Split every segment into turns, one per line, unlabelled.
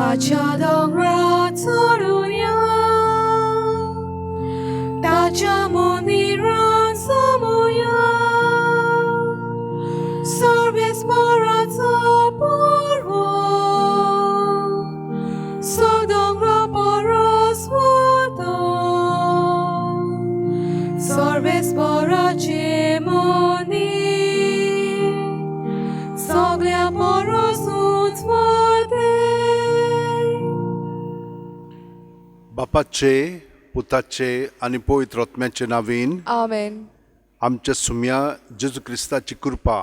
ताच्या दोंगरार चडुया, ताच्या मंदिरान जमुया. सर्वेस्पराचो पर्व, सो दोंगरा परस वता. सर्वेस्पराचें मंदीर सगळ्या परस उंच वतें.
बापाचे, पुताचे आनी पवित्र आत्म्याचे नावीन.
आमेन.
आमच्या सुम्या जेजू क्रिस्ताची कृपा,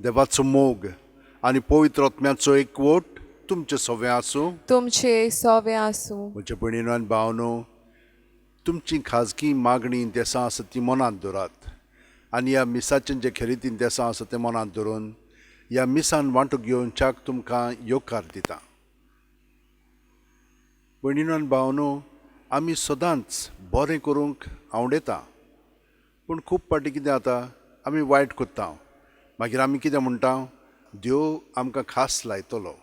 देवाचो मोग आनी पवित्र आत्म्याचो एकवट तुमचे सगळें आसूं.
तुमचे सोवे आसूं.
म्हज्या भयणीनो आनी भावनो, तुमची खाजगी मागणी देसां आसा ती मनांत दवरात आनी ह्या मिसाचें जे खेरीतीन देसां आसा तें मनांत धरून ह्या मिसान वांटो घेवच्याक तुमकां येवकार दिता. भयणीनो आनी भावनो, आमी सदांच बरें करूंक आवडटा, पूण खूब फावटी कितें जाता, आमी वायट करता. मागीर आमी कितें म्हणटा? देव आमकां खास लायतलो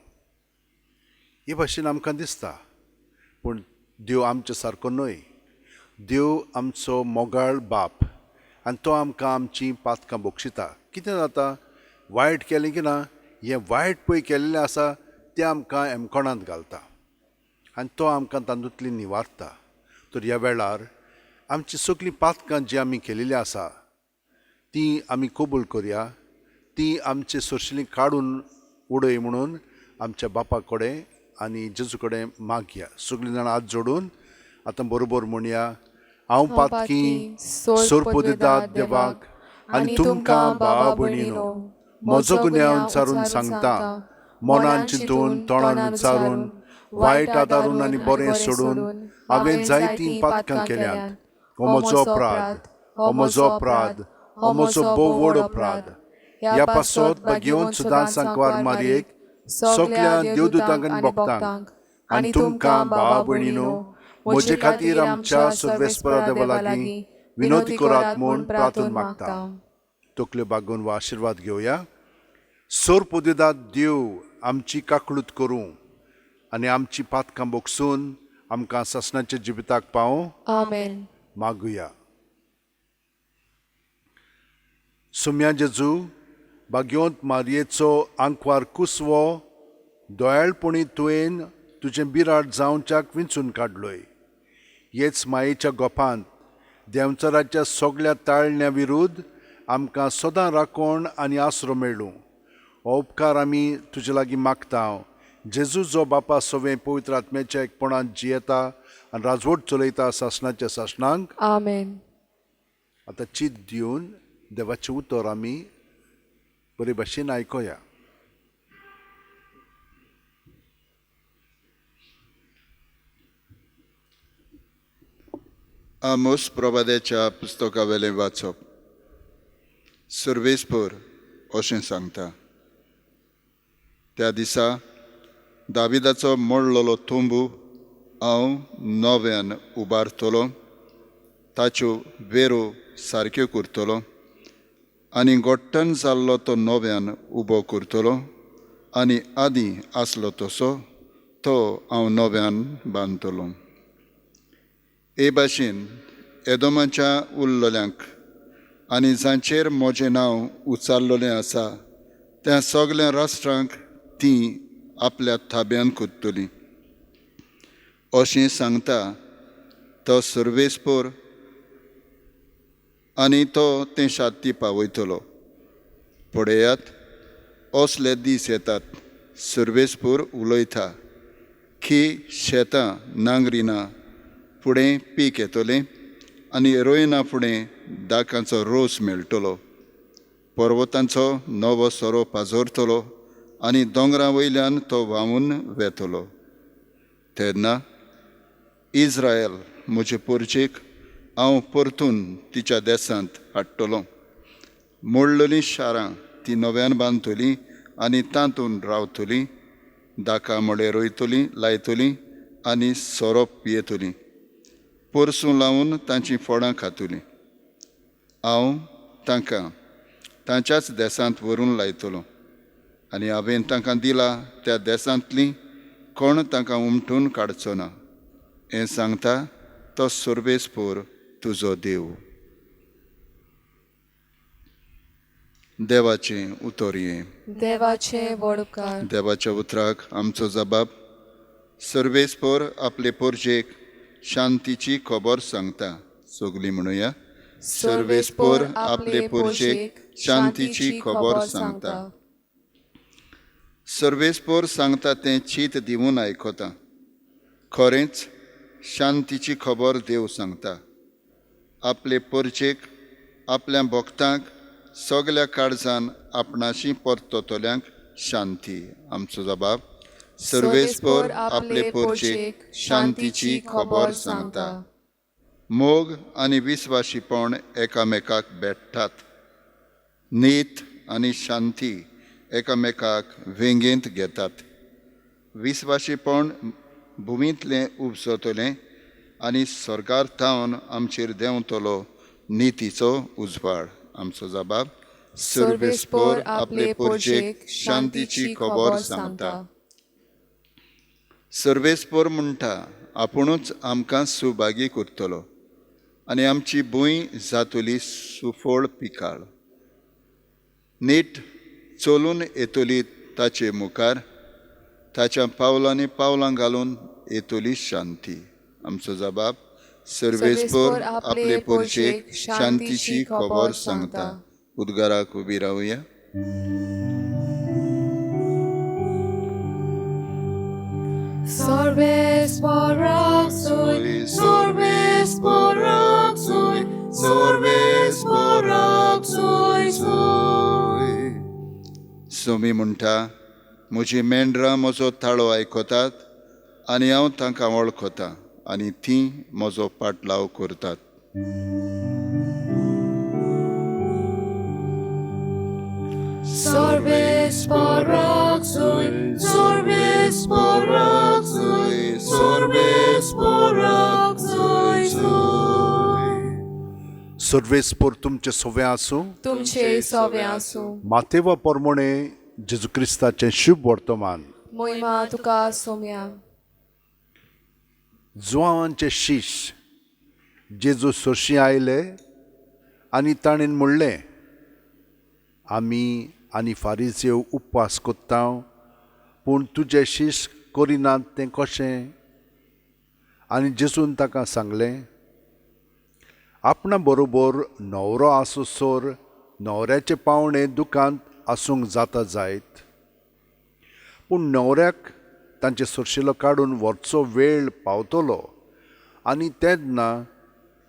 हे भाशेन आमकां दिसता, पूण देव आमचे सारको न्हय. देव आमचो मोगाळ बाप आनी तो आमकां आमचीं पातकां बक्षिता. कितें जाता, वायट केलें की ना, हें वायट पळय केल्लें आसा तें आमकां एमकोणांत घालता आनी तो आमकां तातूंतली निवारता. तर ह्या वेळार आमची सगळीं पातकां जीं आमी केलेलीं आसा तीं आमी कबूल करया, तीं आमचे सोर्शिलीं काडून उडय म्हणून आमच्या बापा कडेन आनी जेजू कडेन मागया. सगळीं जाणां हात जोडून आतां बरोबर म्हणया: हांव पातकी सोरपोदेदाद देवाक आनी तुमकां भावा भयणीनो म्हजो गुन्यांव विचारून सांगता. मनान चिंतून, तोंडान विचारून, वायट आदारून आनी बरें सोडून हांवें जायतीं पातकां केल्यांत. हो म्हजो अपराध, हो म्हजो अपराध, हो म्हजो भोव व्हड अपराध. ह्या पासत भाग्यवंत सुदां सांकवार मारयेक, सगल्या देवदूतांक आनी भक्तांक आनी तुमकां भावा भयणीनो म्हजे खातीर आमच्या सर्वेस्परा देवा लागीं विनोदी करात म्हूण प्रार्थन मागता. तकल्यो बागोवन वा आशिर्वाद घेवया. सोर पुदेदाद देव आमची काकळूत करूं आनी आमची पातकां बोगसून आमकां सासणाच्या जिविताक पावों.
आमेन.
मागुया. सुम्या जेजू, भाग्यवंत मारयेचो आंकवार कुसवो दयाळपणी तुवें तुजें बिराड जावच्याक विंचून काडलोय. हेच मायेच्या गोपांत देंवचाराच्या सगळ्या ताळण्या विरुद्ध आमकां सदां राखण आनी आसरो मेळूं. हो उपकार आमी तुजे लागीं मागता, जेजू जो बापा सवें पवित्र आत्म्याच्या एकपणांत जियेता आनी राजवट चलयता सासणाच्या सासणांक.
आमेन.
आतां चीत दिवन देवाचें उतर आमी बरे भाशेन आयकुया.
आमोस प्रवाद्याच्या पुस्तकावेलें वाचप. सर्वेस्पर अशें सांगता, त्या दिसा दाविदाचो मोडलेलो तंबू हांव नव्यान उबारतलो, ताच्यो वेरो सारक्यो करतलो आनी गोट्टन जाल्लो तो नव्यान उबो करतलो आनी आदीं आसलो तसो तो हांव नव्यान बांदतलो. हे भाशेन एदोमाच्या उरलेल्यांक आनी जांचेर म्हजें नांव उचारलेलें आसा त्या सगल्या राष्ट्रांक तीं आपल्या थाब्यान करतलीं अशें सांगता तो सर्वेस्पर आनी तो तें शाती पावयतलो. पळयात, असले दीस येतात, सर्वेस्पर उलयता, की शेतां नांगरिना फुडें पीक येतलें आनी रोयना फुडें दाकांचो रोस मेळटलो. पर्वतांचो नवो सोरो पाजरतलो आनी दोंगरा वयल्यान तो व्हांवून वेतलो. तेन्ना इस्रायल म्हजे पोरचेक हांव परतून तिच्या देसांत हाडटलो. मोडलेलीं शारां ती नव्यान बांदतलीं आनी तातूंत रावतलीं. दाका मळे रोयतलीं, लायतलीं आनी सोरो पियेतलीं. पोरसूं लावन तांचीं फळां खातलीं. हांव तांकां तांच्याच देसांत व्हरून लायतलो आनी हांवें तांकां दिला त्या देसांतलीं कोण तांकां उमटून काडचो ना. हें सांगता तो सर्वेस्पोर तुजो देव. देवाचें उतर हें.
देवाचे व्हड उपकार.
देवाच्या उतराक आमचो जबाब. सर्वेस्पोर आपले पोरजेक शांतीची खबर सांगता. सगलीं म्हणुया. सर्वेस्पोर आपले पोरजेक शांतीची खबर सांगता. सर्वेस्पोर सांगता तें चीत दिवन आयकता. खरेंच शांतीची खबर देव सांगता. आपले पोरजेक आपल्या भक्तांक सगल्या काळजान आपणाशी परततल्यांक शांती. आमचो जबाब. सर्वेस्पोर आपले पोरजेक शांतीची खबर सांगता. मोग आनी विस्वाशीपण एकामेकाक भेट्टात. नीत आनी शांती एकामेकाक वेंगेंत घेतात. विस्वाशीपण भुमींतलें उपजतलें आनी स्वर्गार थावन आमचेर देंवतलो नितीचो उजवाड. आमचो जबाब. सर्वेस्पोर आपले पोरजेक शांतीची खबर सांगता. सर्वेस्पोर म्हणटा आपुणूच आमकां सुभागी करतलो आनी आमची भूंय जातली सुफळ पिकाळ. नीट चलून येतली ताचे मुखार, ताच्या पावलांनी पावलां घालून येतली शांती. आमचो जबाब. सर्वेस्पोर आपले पोरजेक शांतीची खबर सांगता. उद्गाराक उबी रावया.
सर्वेस्पोराक सुय, सर्वेस्पोराक सुय, सर्वेस्पोराक सुय सुय.
सोमी म्हणटा म्हजी मेंढरां म्हजो ताळो आयकतात आनी हांव तांकां वळखतां आनी तीं म्हजो पाटलाव करतात.
सर्वेस्पोराक सुय, सर्वेस्पोराक सुय, सर्वेस्पोराक सुय सुय.
सर्वेस्पोर तुमचें सवें आसूं.
तुमचे सवे आसूं.
मातेवा पोरमोणे जेजू क्रिस्ताचें शुभ वर्तमान.
मोहिमा तुका सोम्या.
जुवांचे शीश जेजू सरशीं आयले आनी ताणें म्हणलें, आमी आनी फारीजेव उपवास कोत्ता, पूण तुजे शीश करिनात तें कशें? आनी जेजून ताका सांगलें, आपणा बरोबर न्हवरो आसोसर न्हवऱ्याचे पावणे दुकांत आसूंक जाता जायत, पूण न्हवऱ्याक तांचे सरशिलो काडून व्हरचो वेळ पावतलो आनी तेन्ना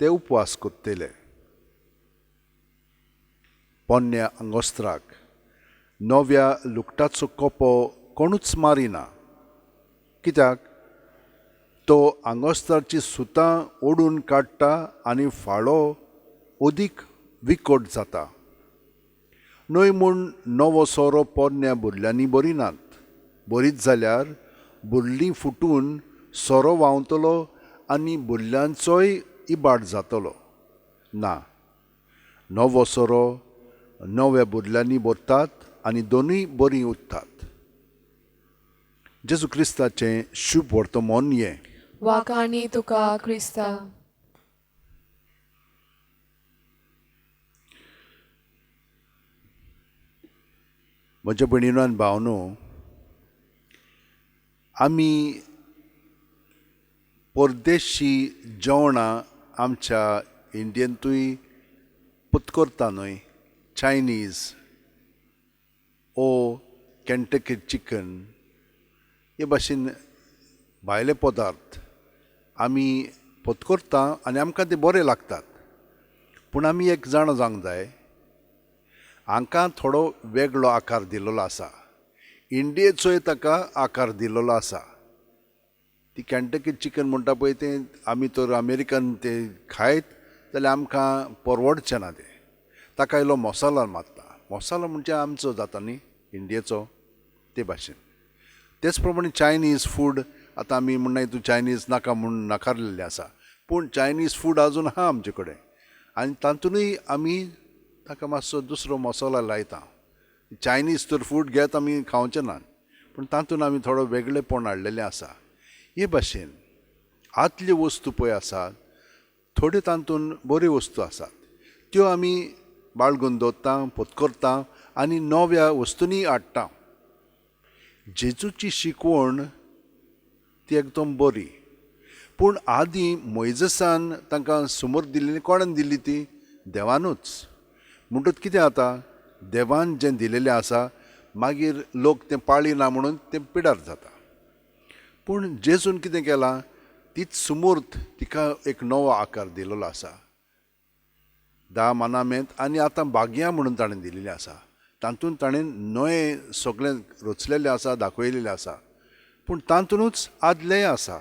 ते उपवास करतले. पोन्न्या आंगोस्त्राक नव्या लुकटाचो कोपो कोणूच मारिना, कित्याक तो आंगोस्त्राची सुतां ओडून काडटा आनी फाळो अदीक विकट जाता. न्हय म्हूण नवो सोरो पोरण्या बुरल्यांनी बरिनात, बरीच जाल्यार बुरलीं फुटून सोरो व्हांवतलो आनी बुरल्यांचोय इबाड जातलो. ना, नवो सोरो नव्या बुरल्यांनी भरतात आनी दोनूय बरीं उरतात. जेजू क्रिस्ताचें शुभ वर्तमान हें.
वाखाणी तुका क्रिस्ता.
म्हज्या भयणीनो आनी भावनो, आमी परदेशी जेवणां आमच्या इंडियेंतूय पत्करता न्हय. चायनीज ओ केंटकी चिकन हे भाशेन भायले पदार्थ आमी पत्करता आनी आमकां ते बरे लागतात. पूण आमी एक जाणा जावंक जाय, हांकां थोडो वेगळो आकार दिल्लो आसा, इंडियेचोय ताका आकार दिल्लो आसा. ती केंटकी चिकन म्हणटा पळय तें आमी तर अमेरिकन तें खायत जाल्यार आमकां परवडचें ना तें. ताका इल्लो मसालो मारता, मसालो म्हणजे आमचो जाता न्ही इंडियेचो, ते भाशेन. तेच प्रमाणे चायनीज फूड आतां आमी म्हणना तूं चायनीज नाका म्हूण नाकारलेलें आसा, पूण चायनीज फूड आजून आहा आमचे कडेन आनी तातूंतय आमी ताका मातसो दुसरो मसालो लायता. चायनीज तर फूड घेत आमी खावचें ना, पूण तातूंत आमी थोडो वेगळेपण हाडलेलें आसा. हे भाशेन आदल्यो वस्तू पळय आसात, थोड्यो तातूंत बऱ्यो वस्तू आसात, त्यो आमी बाळगून दवरता, पोतकरता आनी नव्या वस्तूंनी हाडटा. जेजूची शिकवण ती एकदम बरी, पूण आदीं मोयजसान तांकां सुमूर दिल्ली. कोणान दिल्ली ती? देवानूच. म्हणटकच कितें जाता, देवान जें दिलेलें आसा मागीर लोक तें पाळिना म्हणून तें पिडार जाता. पूण जेजून कितें केलां, तीच सुमूर्त तिका एक नवो आकार दिलेलो आसा, 10 मानामेंत आनी आतां बागयां म्हणून ताणें दिलेलें आसा. तातूंत ताणें नवें सगळें रचलेलें आसा, दाखयलेलें आसा, पूण तातूंतच आदलेंय आसा.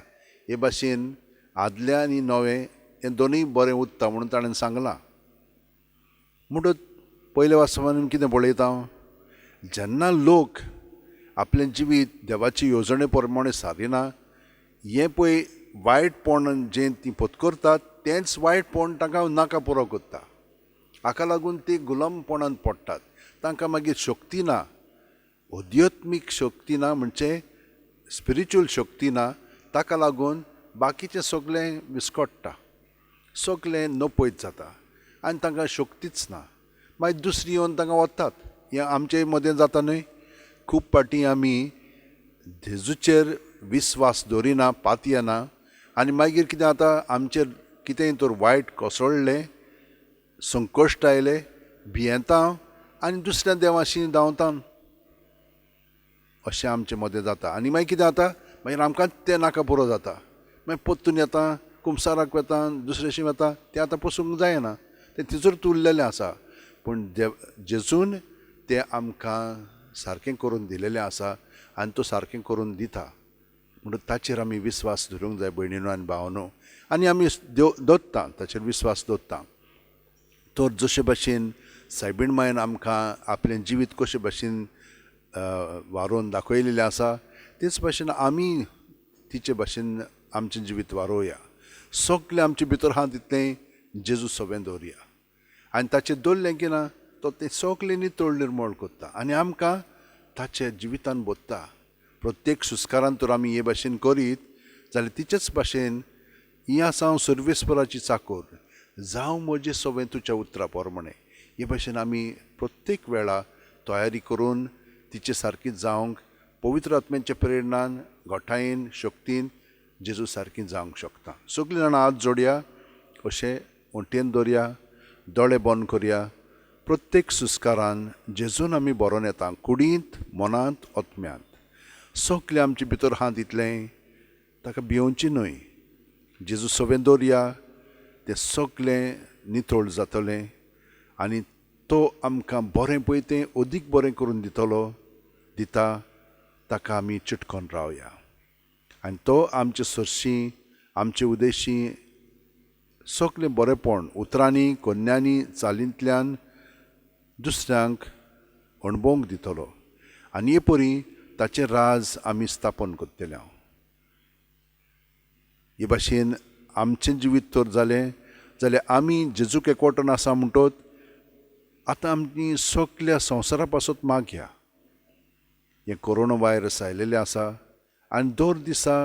हे भाशेन आदलें आनी नवें हें दोनूय बरें उत्ता म्हणून ताणें सांगलां. म्हणटच पयल्या वास्तवान कितें पळयता, जेन्ना लोक आपलें जिवीत देवाची येवजणे प्रमाणे सारिना, हें पळय वायटपण जें तीं पत्करतात तेंच वायटपण तांकां नाका पुरो करता. हाका लागून ती गुलामपणान पडटात. तांकां मागीर शक्ती ना, अध्यात्मीक शक्ती ना, म्हणजे स्पिरिच्युअल शक्ती ना. ताका लागून बाकीचें सगळें विस्कट्टा, सगळें नपयत जाता आनी तांकां शक्तीच ना. मागीर दुसरी येवन तांकां वतात. हें आमचे मदें जाता न्हय, खूब फावटी आमी जेजूचेर विस्वास दवरिना, पातयेना आनी मागीर कितें जाता, आमचेर कितेंय तर वायट कोसळ्ळें, संकश्ट आयलें, भियेता आनी दुसऱ्या देवाशी धांवता. अशें आमचे मदें जाता. आनी मागीर कितें जाता, मागीर आमकां तें नाका पुरो जाता. मागीर परतून येता, कुमसाराक वता, दुसऱ्याशी वता, तें आतां पोसूंक जायना, तें तिचोच उरलेलें आसा. पूण देव जेजून तें आमकां सारकें करून दिलेलें आसा आनी तो सारकें करून दिता. म्हणून ताचेर आमी विस्वास धरूंक जाय भयणीनो आनी भावनो, आनी आमी दवरता, ताचेर विस्वास दवरता. तर जशे भाशेन सायबीण मायन आमकां आपलें जिवीत कशे भाशेन वारोवन दाखयलेलें आसा, तेच भाशेन आमी तिचे भाशेन आमचें जिवीत वारोवया. सगळें आमचे भितर आहा तितलें जेजू सगळें दवरया आनी ताचेर दवरलें की ना, तो तें सगळें नितळ निर्मळ करता आनी आमकां ताच्या जिवितान बोत्ता. प्रत्येक सुस्कारान तर आमी हे भाशेन करीत जाल्यार तिचेच भाशेन ही आसा हांव सर्वेस्पराची चाकोर, जावं म्हजें सगळें तुज्या उतरा प्रमाणें. हे भाशेन आमी प्रत्येक वेळा तयारी करून तिचे सारकी जावंक पवित्र आत्म्याच्या प्रेरणान, घटायेन, शक्तीन जेजू सारकी जावंक शकता. सगळीं जाणां हात जोडया, अशें वण्टेन दवरया, दोळे बंद करया. प्रत्येक सुस्कारान जेजून आमी बरोवन येता, कुडींत, मनांत, आत्म्यांत. सगळें आमचे भितर आहा तितलें ताका भियोवचें न्हय. जेजू सगळें दवरया, तें सगळें नितळ जातलें आनी तो आमकां बरें पळय तें अदीक बरें करून दितलो, दिता. ताका आमी चिटकोन रावया आनी तो आमचे सरशी, आमचे उदेशी सगळें बरेंपण उतरांनी, कोन्यांनी, चालींतल्यान दुसऱ्यांक अणभवंक दितलो आनी हे परी ताचें राज आमी स्थापन करतले. हांव हे भाशेन आमचें जिवीत तर जालें जाल्यार आमी जेजूक एकवटन आसा म्हणटत आतां आमी सगल्या संवसारा पासत मागया. हें कोरोना व्हायरस आयलेलें आसा आनी दर दिसा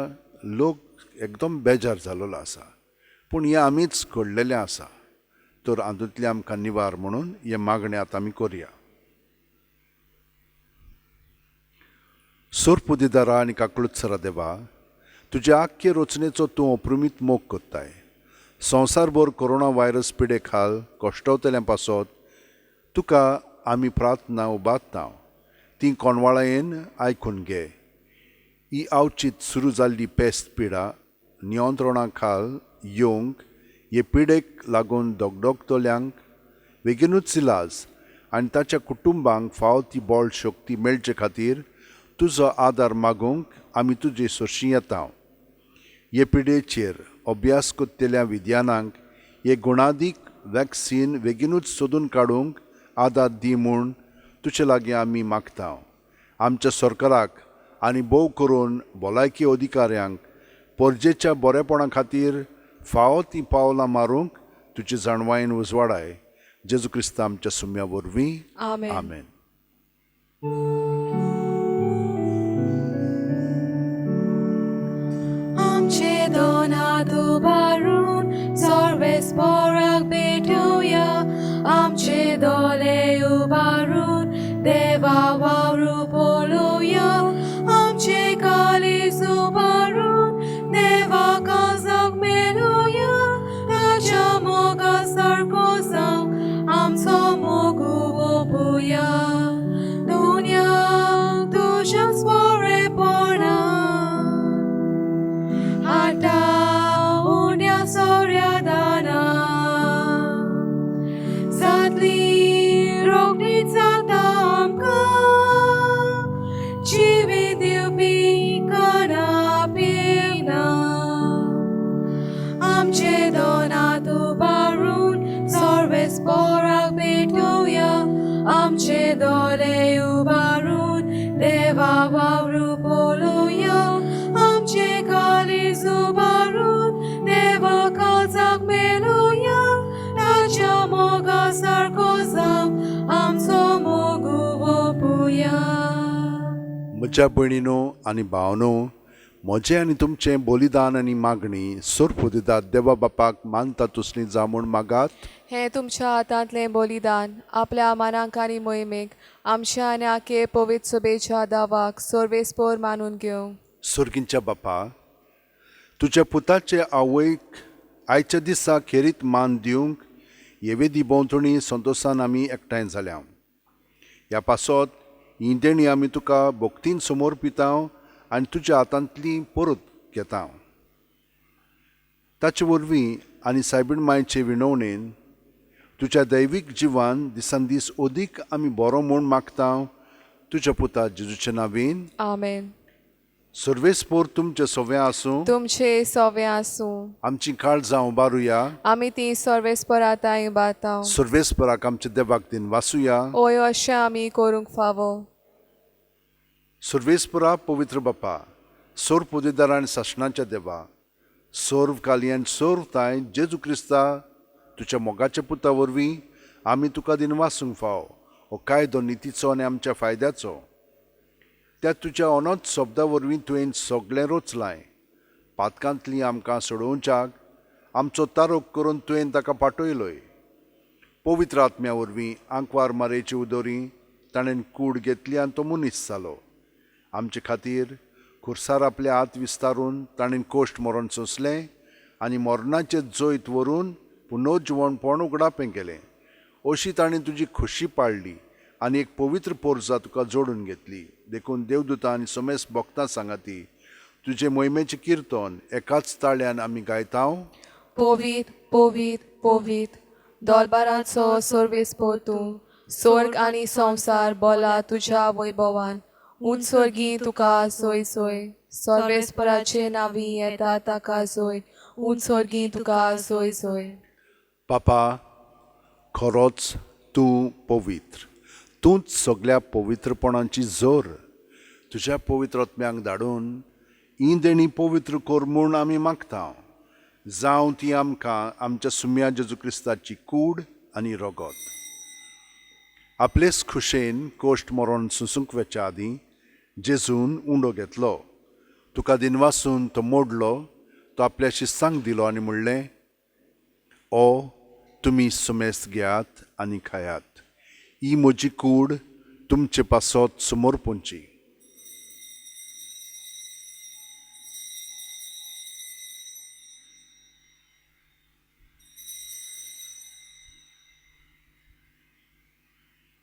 लोक एकदम बेजार जाल्लो आसा, पूण हें आमीच घडलेलें आसा. तर हातूंतलें आमकां निवार म्हणून हें मागणें आतां आमी करया. सोरपुदिदारा आनी काकळुत्सरा देवा, तुज्या आख्खे रचनेचो तूं अप्रमीत मोग करताय. संवसारभर कोरोना व्हायरस पिडे खाल कश्टवतल्यां पासत तुका आमी प्रार्थना उबारता, ती कोणवाळायेन आयकून घे. ही आवचीत सुरू जाल्ली पेस्त पिडा नियंत्रणा खाल येवंक हे पिडेक लागून दगदगतल्यांक बेगीनूच इलाज आनी ताच्या कुटुंबांक फाव ती बळ शक्ती मेळचे खातीर तुजो आदार मागूंक आमी तुजे सरशी येता. हे पिडेचेर अभ्यास करतल्या विज्ञानांक हे गुणादीक वॅक्सीन बेगीनूच सोदून काडूंक आदार दी म्हूण तुजे लागीं आमी मागता. आमच्या सरकाराक आनी भोव करून भलायकी अधिकाऱ्यांक परजेच्या बरेपणा खातीर फावो तीं पावलां मारूंक तुजी जाणवायेन उजवाडाय. जेजू क्रिस्ता आमच्या सुम्या वरवीं, आमेन.
दोनात उबारून सर्वेस्पराक भेटुया आमचे दोले उबारून देवा वावरू पळोवया आमचे काळीज उबारून देवा काजाक मेळुया ताच्या मोगा सारको जावं आमचो मोग ओपुया दुनिया तुज्याच बरेपणा हाडटा उण्या सोऱ्या दाना जातली रोखडीच जाता आमकां जिवीत दिवपी खाणा पिना आमचे दोनात उबारून सर्वेस्पराक भेटुया आमचे दोले उबारून देवा वावरू पळोवया आमचे काळीज उबारून देवा काळजाक मेळुया ताच्या मोगा सारको जावं आमचो मोग ओपुया.
म्हज्या भयणीनो आनी भावनो, म्हजें आनी तुमचें बलिदान आनी मागणी सोरपुदिदात देवा बापाक मानता तसली जावं म्हूण मागात.
हें तुमच्या हातांतलें बलिदान आपल्या मानाक आनी मोहिमेक आमच्या आनी आखे पवित्र सभेच्या दावाक सर्वेस्पोर मानून घेवं.
सोर्गींच्या बापा, तुज्या पुताचे आवयक आयच्या दिसा खेरीत मान दिवंक हे वेदी भोंवतणी संतोशान आमी एकठांय जाल्या. ह्या पासत ही देणी आमी तुका भक्तीन समर्पिता आनी तुज्या हातांतली परत घेता. ताचे वरवीं आनी सायबीण मायचे विनवणेन तुज्या दैवीक जिवान दिसान दीस अदीक आमी बरो म्हूण मागता तुज्या पुता जेजूच्या नांवेन.
आमेन.
सर्वेस्पोर तुमचे सवें आसूं.
तुमचे सवें आसूं.
आमची काळजां उबारुया.
आमी ती सर्वेस्परा तांय उबारता.
सर्वेस्पराक आमच्या देवाक दिन वासुया.
ओय अशें आमी करूंक फावो.
सर्वेस्परा पवित्र बापा, सोर पुदेदार आनी सासणाच्या देवा, सर्व काली आनी सर्व तांय जेजू क्रिस्ता तुज्या मोगाच्या पुता वरवीं आमी तुका दिन वासूंक फाव. हो कायदो नितीचो आनी आमच्या फायद्याचो. त्या तुज्या अनोत शब्दा वरवीं तुवें सगळें रोचलाय. पातकांतली आमकां सोडोवच्याक आमचो तारोक करून तुवें ताका पाठयलोय. पवित्र आत्म्या वरवीं आंकवार मारेची उदोरी ताणें कूड घेतली आनी तो मनीस जालो. आमचे खातीर खुर्सार आपले हात विस्तारून ताणें कोश्ट मरण सोंसलें आनी मरणाचें जैत व्हरून पुनर्जिवणपण उगडापें केलें. अशी ताणें तुजी खुशी पाळ्ळी आनी एक पवित्र पोरजा तुका जोडून घेतली. देखून देवदूता आनी समेस्त भक्तां सांगाती तुजे मोहिमेचें किर्तन एकाच ताळ्यान आमी गायता.
पवित्र पवित्र पवित्र दोलबाराचो सर्वेस्पोर तूं, स्वर्ग आनी संवसार बोला तुज्या वैभवान. उंच स्वर्गी तुका सोय सोय, सर्वेस्पराचे नांवी येता ताका सोय, उंच स्वर्गी तुका सोय सोय.
पापा, खरोच तूं पवित्र, तूंच सगळ्या पवित्रपणाची जोर. तुज्या पवित्र आत्म्यांक धाडून ही देणी पवित्र कर म्हूण आमी मागता. जावं ती आमकां आमच्या सुम्या जेजू क्रिस्ताची कूड आनी रगत. आपलेच खुशेन कोश्ट मरण सोंसूंक वचच्या आदीं जेजून उंडो घेतलो, तुका दिनवासून तो मोडलो, तो आपल्या शिस्तांक दिलो आनी म्हणलें, ओ तुमी सुमेस्त घेयात आनी खायात, ही म्हजी कूड तुमचे पासत समर्पणची.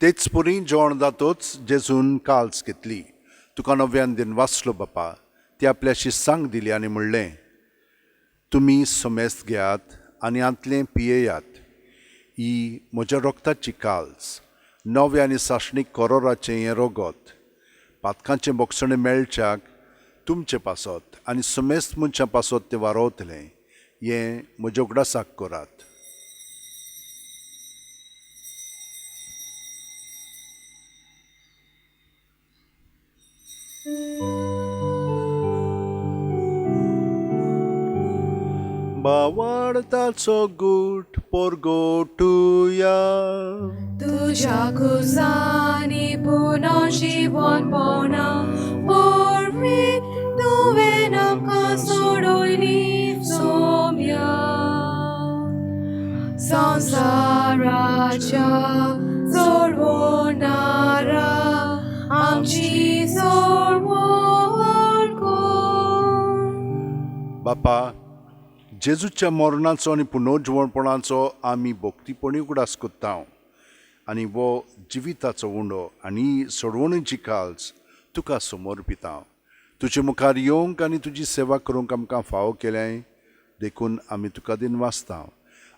तेच परी जेवण जातोच जेजून काल्स घेतली, तुका नव्यान दिन वाचलो बापा, ती आपल्या शिस्तांक दिली आनी म्हणलें, तुमी समेस्त घेयात आनी हांतलें पियेयात, ही म्हज्या रक्ताची काल्स, नव्या आनी सासणीक करोराचें हें रगत, पातकांचें बोगसणें मेळच्याक तुमचे पासत आनी समेस्त मनशां पासत तें वारोवतलें, हें म्हज्या उगडासाक करात. बावाडताचो गूट पोरगोटुया.
तुज्या खुर्सांनी पुनर्जिवनपणा वरवीं तुवें आमकां सोडयली. संवसाराच्या सोडवणारा आमची सोडवण कर.
बापा, जेजूच्या मरणाचो आनी पुनर्जिवणपणाचो आमी भक्तीपणी उगडास करता आनी वो जिविताचो उंडो आनी सोडवणीची काल्स तुका समर्पिता. तुजे मुखार येवंक आनी तुजी सेवा करूंक आमकां फावो केलें देखून आमी तुका दिनवासता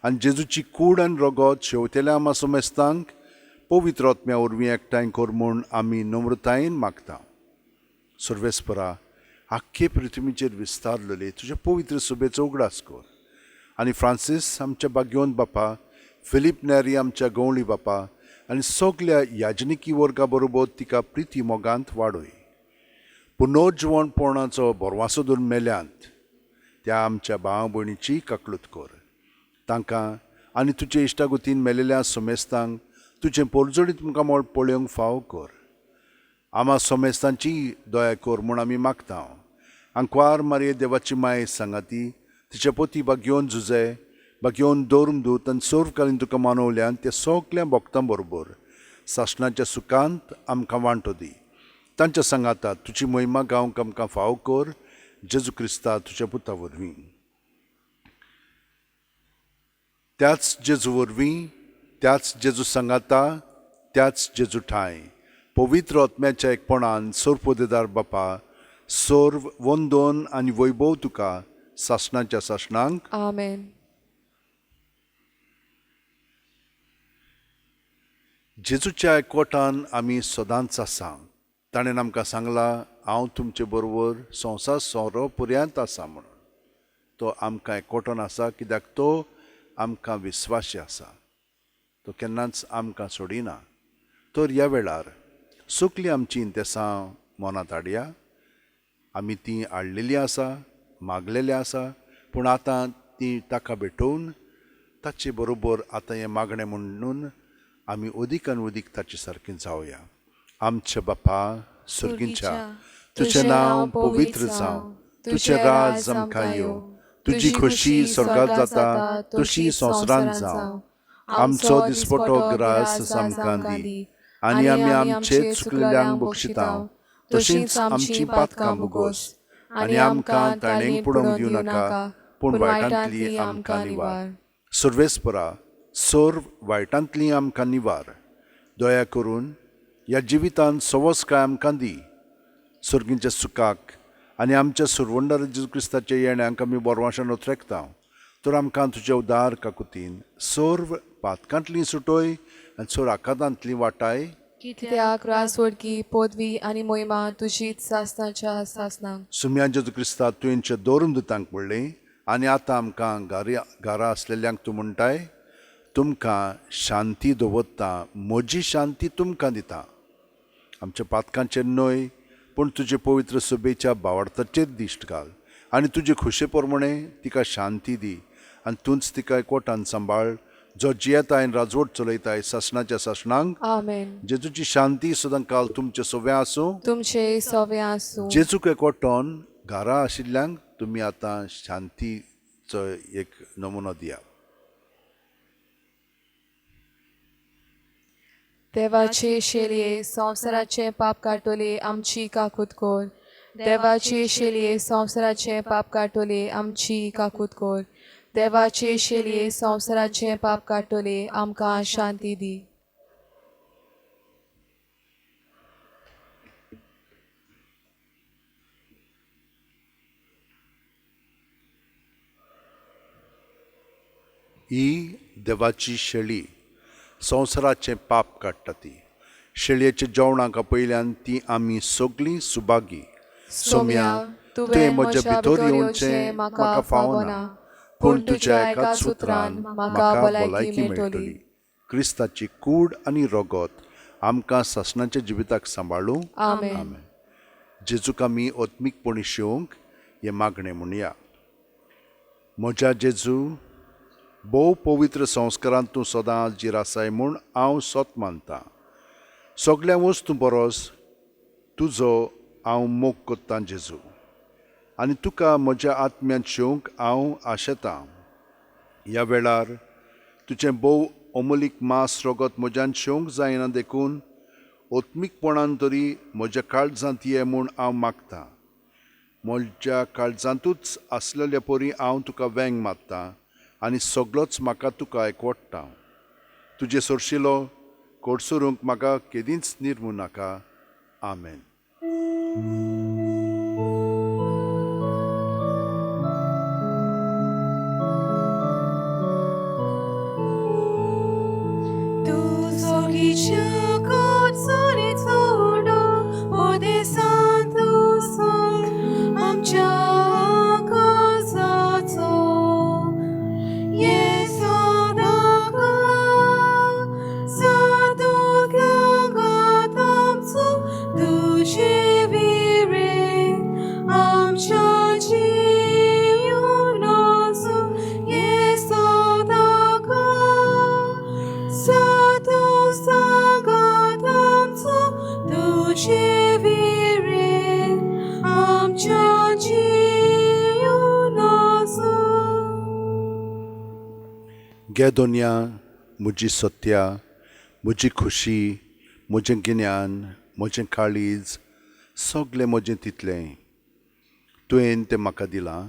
आनी जेजूची कूड आनी रगत शेवतेल्या आमा समेस्तांक पवित्र आत्म्या वरवीं एकठांय कर म्हूण आमी नम्रतायेन मागता. सर्वेस्परा, आख्खे पृथ्वीचेर विस्तारलेले तुज्या पवित्र सुबेचो उगडास कर आनी फ्रांसीस आमच्या भाग्यवंत बापा, फिलीप नेरी आमच्या गवळी बापा आनी सगल्या याजनिकी वर्गा बरोबर तिका प्रिती मोगांत वाडय. पुनर्जिवणपणाचो भरवासो धरून मेल्यांत त्या आमच्या भाव भयणीची काकलूत कर. तांकां आनी तुजे इश्टागतीन मेलेल्या समेस्तांक तुजें पोरजोडीत मुखामळ पळोवंक फावो कर. आमा समेस्तांची दया कर म्हूण आमी मागता. आंकवार मारये देवाची माये सांगाती तिच्या पोती बागयोवन झुजे बागयोवन दवरून दूत आनी सर्वकालीन तुका मानवल्यान त्या सगल्या भक्तां बरोबर सासणाच्या सुखांत आमकां वांटो दी. तांच्या सांगाता तुजी महिमा गावंक आमकां फावो कर, जेजू क्रिस्ता तुज्या पुता वरवीं. त्याच जेजू वरवीं, त्याच जेजू सांगाता, त्याच जेजू ठांय पवित्र आत्म्याच्या एकपणान सर्वपदेदार बापा, सर्व वंदन आनी वैभव तुका सासणाच्या सासणांक.
आमेन.
जेजूच्या एकवटान आमी सदांच आसा. ताणें आमकां सांगलां, हांव तुमचे बरोबर संवसार सोरो पर्यंत आसा म्हणून. तो आमकां एकवटान आसा कित्याक तो आमकां विस्वाशी आसा. तो केन्नाच आमकां सोडिना. तर ह्या वेळार सगलीं आमचीं इंतेसां मनांत हाडया. आमी तीं हाडलेलीं आसा, मागलेलीं आसा, पूण आतां तीं ताका भेटोवन ताचे बरोबर आतां हें मागणें म्हणून आमी अदीक आनी अदीक ताचे सारकें जावया. आमच्या बापा सर्गींच्या, तुजें नांव पवित्र जावं, तुजें राज आमकां येवं, तुजी खोशी स्वर्गांत जाता तशी संवसारांत जावं. आमचो दिसपटो ग्रास आमकां दी आनी आमी आमचे चुकलेल्यांक बक्षिता तशींच आमचीं पातकां भोगोस आनी आमकां ताणें पडोवंक दिवं नाका, पूण वायटांतली आमकां निवार. सर्वेस्परा, सर्व वायटांतली आमकां निवार. दया करून ह्या जिवितांत सवसकाय आमकां दी. सर्गींच्या सुखाक आनी आमच्या सुरवंडार जेजू क्रिस्ताच्या येण्याक आमी बोरवाशान ओत्रेकता. तर आमकां तुज्या उदार काकुतीन सर्व पातकांतली सुटोय आनी सर्व आकादांतली वाटाय.
कित्याक रासवडकी पदवी आनी मोहिमा तुजीच सासणाच्या सासणाक.
सुम्या जेजू क्रिस्ता, तुवेंच्या दवरून दुतांक म्हणलें आनी आतां आमकां घरा आसलेल्यांक तूं म्हणटाय, तुमकां शांती दवरता, म्हजी शांती तुमकां दिता. आमच्या पातकांचेर न्हय पूण तुजे पवित्र सभेच्या बावडताचेर दिश्ट घाल आनी तुजे खुशे प्रमाणे तिका शांती दी आनी तूंच तिका एकवटान सांबाळ, जो जियेताय आनी राजवट चलयताय सासणाच्या सासणांक.
आमेन.
जेजूची शांती सदां काल तुमचे सव्या आसूं.
तुमचे सवे आसूं.
जेजूक एकवटोन घरा आशिल्ल्यांक तुमी आतां शांतीचो एक नमुनो दिया.
देवाचे शेलये संवसाराचें पाप काडटले आमची काकूत कर. देवाचे शेलये संवसाराचें पाप काडटले आमची काकूत कर. देवाचे शेलये संवसाराचें पाप काडटले आमकां शांती दी.
ही देवाची शेळी संवसाराचें पाप काडटा. ती शेळयेच्या जेवणाक आपयल्यान ती आमी सगळीं सुभागी. सोम्या, तुवें म्हज्या भितर येवचें म्हाका फावना, पूण तुज्या एकाच सुत्रान म्हाका भलायकी मेळटली. क्रिस्ताची कूड आनी रगत आमकां सासणाच्या जिविताक सांबाळूं.
आमेन.
आमेन. जेजूक आमी आत्मीकपणी शेवंक हें मागणें म्हणया. म्हज्या जेजू, भोव पवित्र संस्कारांत तूं सदां हाजीर आसाय म्हूण हांव सत मानतां. सगल्या वस्तूं परस तुजो हांव मोग करतां जेजू, आनी तुका म्हज्या आत्म्यांत शेवंक हांव आशेतां. ह्या वेळार तुजें भोव अमोलीक मांस रगत म्हज्यान शेवंक जायना देखून ओत्मीकपणान तरी म्हज्या काळजांत ये म्हूण हांव मागतां. म्हज्या काळजांतूच आसलेले परी हांव तुका वेंग मारतां आनी सगळोच म्हाका तुका एकवडटा. तुजे सरशिलो कोडसरूंक म्हाका केदींच निर्मू नाका. आमेन.
तूं सोगीच्या कोटसरी चोडो ओदेसान तूं सोग आमच्या काजाचो ये सदाका सातूंतल्या गातामचो तुजे विरे आमच्या जिवनाचो ये सदाका सातू सांगातामचो तुजे विरे आमच्या जिवनाचो.
गे दोनया म्हजी सत्या, म्हजी खुशी, म्हजें गिन्यान, म्हजें काळीज, सगलें म्हजें तितलें तुवें तें म्हाका दिलां.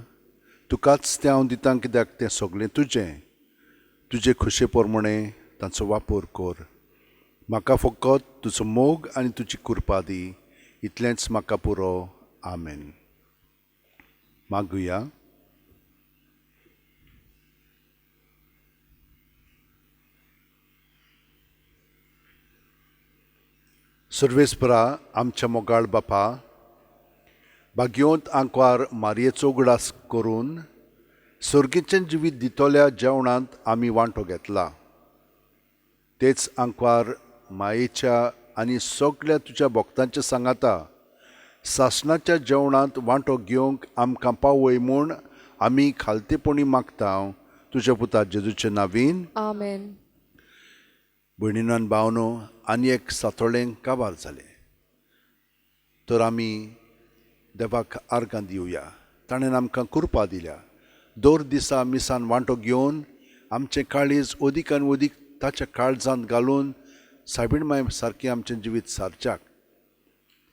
तुकाच तें हांव दितां कित्याक तें सगलें तुजें. तुजे खुशे प्रमाणें तांचो वापर कर. म्हाका फकत तुजो मोग आनी तुजी कृपा दी, इतलेंच म्हाका पुरो. आमेन. मागुया. सर्वेस्परा आमच्या मोगाळ बापा, भाग्योंत आंकवार मारयेचो उगडास करून सर्गीचें जिवीत दितल्या जेवणांत आमी वांटो घेतला. तेच आंकवार मायेच्या आनी सगळ्या तुज्या भक्तांच्या सांगाता सासणाच्या जेवणांत वांटो घेवंक आमकां पावय म्हूण आमी खालतेपणी मागता तुज्या पुता जेजूचे नावीन.
आमेन.
भयणीनो आनी भावनो, आनी एक सातोळें काबार जालें तर आमी देवाक आर्गां दिवया. ताणें आमकां कृपा दिल्या. दर दिसा मिसान वांटो घेवन आमचें काळीज अदीक आनी अदीक ताच्या काळजांत घालून सायबीण माय सारकें आमचें जिवीत सारच्याक.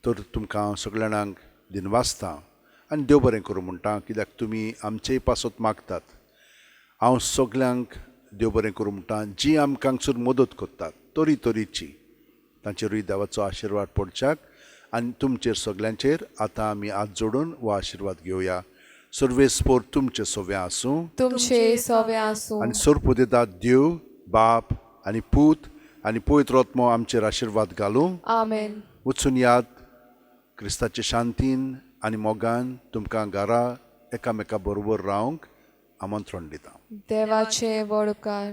तर तुमकां हांव सगल्या जाणांक दिनवासता आनी देव बरें करूं म्हणटा कित्याक तुमी आमचेय पासत मागतात. हांव सगल्यांक देव बरें करूं म्हणटा जी आमकां हांगसर मदत करतात तरी तरेची, तांचेरूय देवाचो आशिर्वाद पडच्याक आनी तुमचेर सगल्यांचेर आतां आमी हात जोडून हो आशिर्वाद घेवया. सर्वेस्पोर तुमचे सोव्या आसूं,
तुमचे सवे आसूं.
आनी सोरपुदेदात देव बाप आनी पूत आनी पवित्र आत्मो आमचेर आशिर्वाद घालूं.
आमेन.
वचून याद क्रिस्ताचे शांतीन आनी मोगान तुमकां घरा एकामेका बरोबर रावंक आमंत्रण दिता.
देवाचे व्हड उपकार.